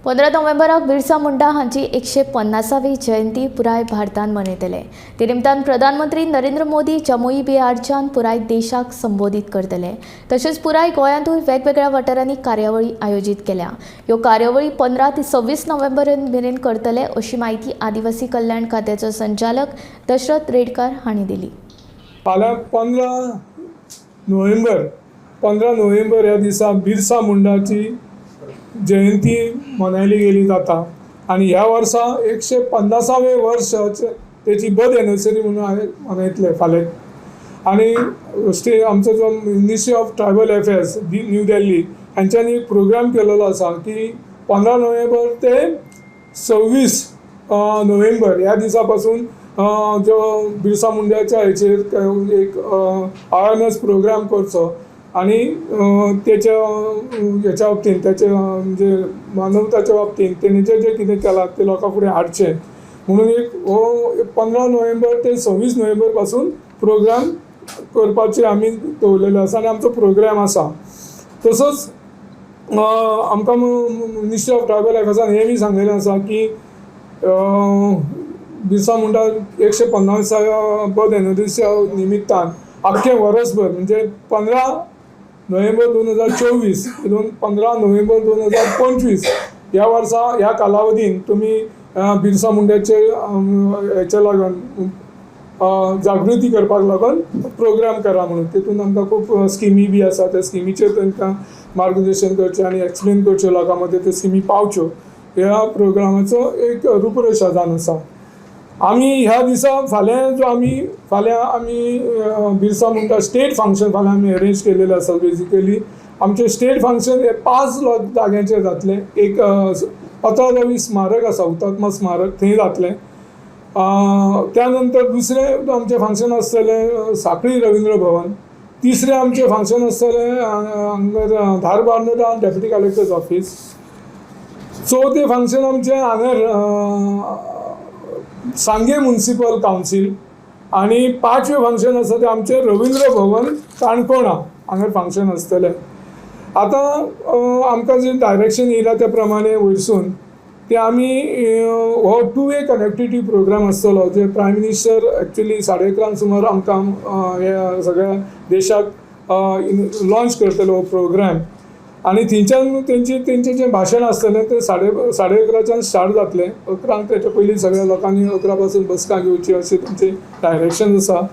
15 नोव्हेंबराक बिरसा मुंडा हांची 150वी जयंती पुराय भारतान मनयतले. ते निमतान प्रधानमंत्री नरेंद्र मोदी जमुई बिहारच्यान पुराय देशाक संबोधीत करतले. तशेंच पुराय गोंयांतूय वेगवेगळ्या वाठारांनी कार्यावळी आयोजीत केल्या. ह्यो कार्यावळी 15 ते 26 नोव्हेंबर मेरेन करतले, अशी म्हायती आदिवासी कल्याण खात्याचो संचालक दशरथ रेडकार हांणी दिली. फाल्यां 15 नोव्हेंबर, 15 नोव्हेंबर ह्या दिसा बिरसा मुंडाची जयंती मनयली गेली जाता आनी ह्या वर्सा 150वें वर्स तेची बर्थ एनिवर्सरी म्हणून हांवें मनयतले फाल्यां. आनी आमचो जो ministry of tribal affairs, new Delhi हांच्यांनी एक प्रोग्राम केलेलो आसा की 15 नोव्हेंबर ते 26 नोव्हेंबर ह्या दिसा पासून जो बिरसा मुंड्याच्या हेचेर एक अवेरनस प्रोग्राम करचो आनी तेच्या हेच्या बाबतीन, तेच्या म्हणजे मानवताच्या बाबतीन तेणी जें जें कितें केलां तें लोकां फुडें हाडचें म्हणून एक हो 15 नोव्हेंबर ते 26 नोव्हेंबर पासून प्रोग्राम करपाचे आमी दवरलेले आसा आनी आमचो प्रोग्राम आसा. तसोच आमकां मिनिस्ट्री ऑफ ट्रायबल अफेर्सान हें बी सांगलेलें आसा की बिरसा मुंडा 150व्या बर्थ एनिवर्सरीच्या निमित्तान आख्खें वर्सभर, म्हणजे 15 नोव्हेंबर 2024 दोन 15 नोव्हेंबर 2025 ह्या वर्सा, ह्या कालावधीन तुमी बिरसा मुंड्याचे हेच्या लागून जागृती करपाक लागून प्रोग्राम करा म्हणून. तितून आमकां खूब स्किमी बी आसा. त्या स्किमीचेर तांकां मार्गदर्शन करचें आनी एक्सप्लेन करच्यो, लोकां मदीं त्यो स्किमी पावच्यो, ह्या प्रोग्रामाचो एक रुपरेशा जावन आसा. आमी ह्या दिसा फाल्यां जो आमी फाल्यां आमी बिरसा मुंडा स्टेट फंक्शन फाल्यां आमी अरेंज केलेलें आसा. बेजिकली आमचें स्टेट फंक्शन हे पांच जाग्यांचेर जातलें. एक पत्रादेवी स्मारक आसा, हुतात्मा स्मारक, थंय जातलें. त्या नंतर दुसरें आमचें फंक्शन आसतलें साखळी रवींद्र भवन. तिसरें आमचें फंक्शन आसतलें हांगा धारबांदोडा डेप्युटी कलेक्टर्स ऑफीस. चवथें फंक्शन आमचें हांगर सांगे म्युनिसिपल कावन्सील आनी पांचवें फंक्शन आसा तें आमचें रवींद्र भवन काणकोणा हांगर फंक्शन आसतलें. आतां आमकां जें डायरेक्शन येयलां त्या प्रमाणे वयरसून ते आमी हो टू वे कनेक्टिविटी प्रोग्राम आसतलो, जे प्रायम मिनिस्टर एक्चुली 11:30 सुमार आमकां हे सगळ्या देशाक लॉन्च करतलो हो प्रोग्राम आनी थंयच्यान तेंचे तेंचें जें भाशण आसतलें तें 11:30च्यान स्टार्ट जातलें. 11 ताच्या पयलीं सगळ्या लोकांनी 11 पासून बसका घेवची अशें तेंचें डायरेक्शन आसा.